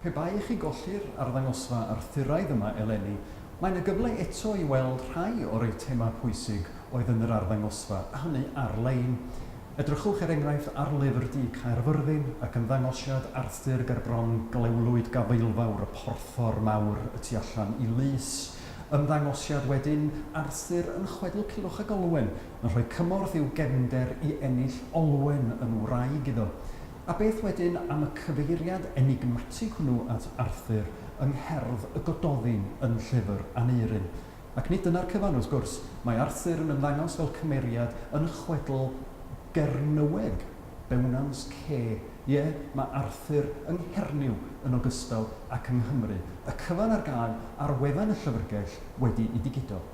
Pe bai i chi golli'r arddangosfa Arthuraidd yma eleni, mae 'na gyfle eto i weld rhai o'r eitemau pwysig oedd yn yr arddangosfa, a hynny ar-lein. Edrychwch er enghraifft ar Lyfr Du Caerfyrddin ac ymddangosiad Arthur ger bron Glewlwyd Gafaelfawr y Porthor Mawr y tu allan i Lys. Ymddangosiad wedyn Arthur yn chwedl Culhwch ag Olwen, yn rhoi cymorth i'w gefnder i ennill Olwen yn wraig iddo. A beth wedyn am y cyfeiriad enigmatig hwnnw at Arthur yng ngherdd y Gododdin yn llyfr Aneurin? Ac nid dyna'r cyfan, wrth gwrs, mae Arthur yn ymddangos fel cymeriad yn chwedl Gernyweg, Bewnans Ce. Ie, mae Arthur yng Nghernyw yn ogystal ac yng Nghymru. Y cyfan ar gael ar wefan y Llyfrgell wedi i digido.